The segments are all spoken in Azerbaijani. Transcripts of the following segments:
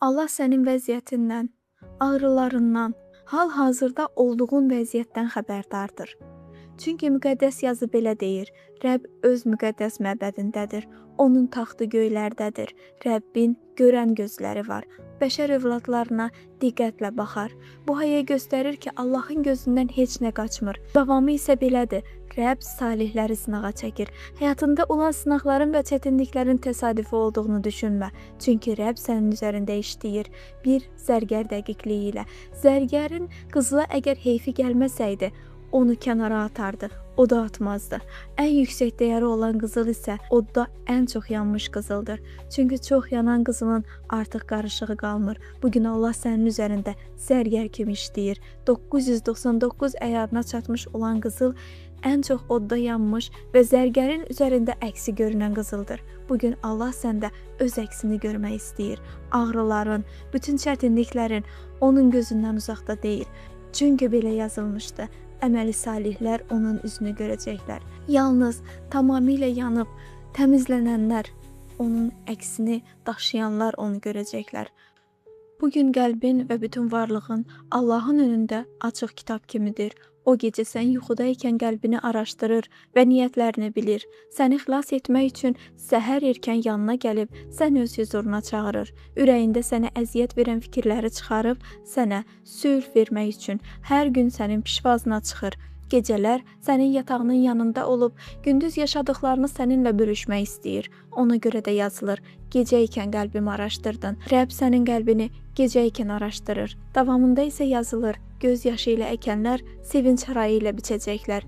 Allah sənin vəziyyətindən, ağrılarından, hal-hazırda olduğun vəziyyətdən xəbərdardır. Çünki müqəddəs yazı belə deyir: Rəbb öz müqəddəs məbədindədir, onun taxtı göylərdədir. Rəbbin görən gözləri var, bəşər övladlarına diqqətlə baxar. Bu ayə göstərir ki, Allahın gözündən heç nə qaçmır. Davamı isə belədir: Rəbb salihləri sınağa çəkir. Həyatında olan sınaqların və çətinliklərin təsadüfi olduğunu düşünmə. Çünki Rəbb sənin üzərində işləyir bir zərgər dəqiqliyi ilə. Zərgərin qızıla əgər heyfi gəlməsəydi, onu kənara atardı, oda atmazdı. Ən yüksək dəyəri olan qızıl isə odda ən çox yanmış qızıldır. Çünki çox yanan qızılın artıq qarışığı qalmır. Bugün Allah sənin üzərində zərgər kimi işləyir. 999 əyarına çatmış olan qızıl ən çox odda yanmış və zərgərin üzərində əksi görünən qızıldır. Bugün Allah səndə öz əksini görmək istəyir. Ağrıların, bütün çətinliklərin onun gözündən uzaqda deyil. Çünki belə yazılmışdı: əməli salihlər onun üzünü görəcəklər. Yalnız tamamilə yanıb təmizlənənlər, onun əksini daşıyanlar onu görəcəklər. Bugün qəlbin və bütün varlığın Allahın önündə açıq kitab kimidir. O gecə sən yuxuda ikən qəlbini araşdırır və niyyətlərini bilir. Səni xilas etmək üçün səhər erkən yanına gəlib səni öz hüzuruna çağırır. Ürəyində sənə əziyyət verən fikirləri çıxarıb sənə sülh vermək üçün hər gün sənin pişvazına çıxır. Gecələr sənin yatağının yanında olub, gündüz yaşadıklarını səninlə bölüşmək istəyir. Ona görə də yazılır: gecə ikən qəlbimi araşdırdın. Rəbb sənin qəlbini gecə ikən araşdırır. Davamında isə yazılır: göz yaşı ilə əkənlər sevinç harayı ilə biçəcəklər.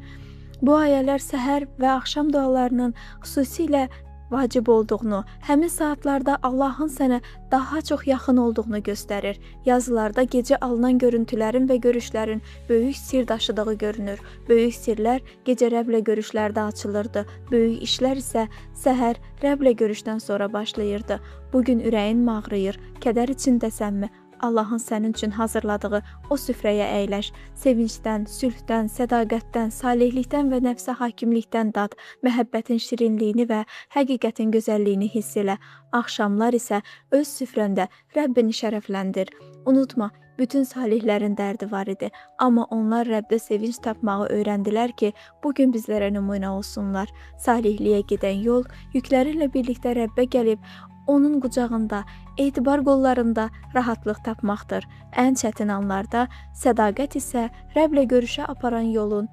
Bu ayələr səhər və axşam dualarının xüsusilə vacib olduğunu, həmin saatlarda Allahın sənə daha çox yaxın olduğunu göstərir. Yazılarda gecə alınan görüntülərin və görüşlərin böyük sir daşıdığı görünür. Böyük sirlər gecə Rəbblə görüşlərdə açılırdı. Böyük işlər isə səhər Rəbblə görüşdən sonra başlayırdı. Bugün ürəyin mi ağrıyır, kədər içindəsənmi? Allahın sənin üçün hazırladığı o süfrəyə əyləş. Sevincdən, sülhdən, sədaqətdən, salihlikdən və nəfsə hakimlikdən dad, məhəbbətin şirinliyini və həqiqətin gözəlliyini hiss elə. Axşamlar isə öz süfrəndə Rəbbini şərəfləndir. Unutma, bütün salihlərin dərdi var idi, amma onlar Rəbdə sevinç tapmağı öyrəndilər ki, bugün bizlərə nümunə olsunlar. Salihliyə gedən yol yükləri ilə birlikdə Rəbbə gəlib, onun qucağında, etibar qollarında rahatlıq tapmaqdır. Ən çətin anlarda sədaqət isə Rəbblə görüşə aparan yolun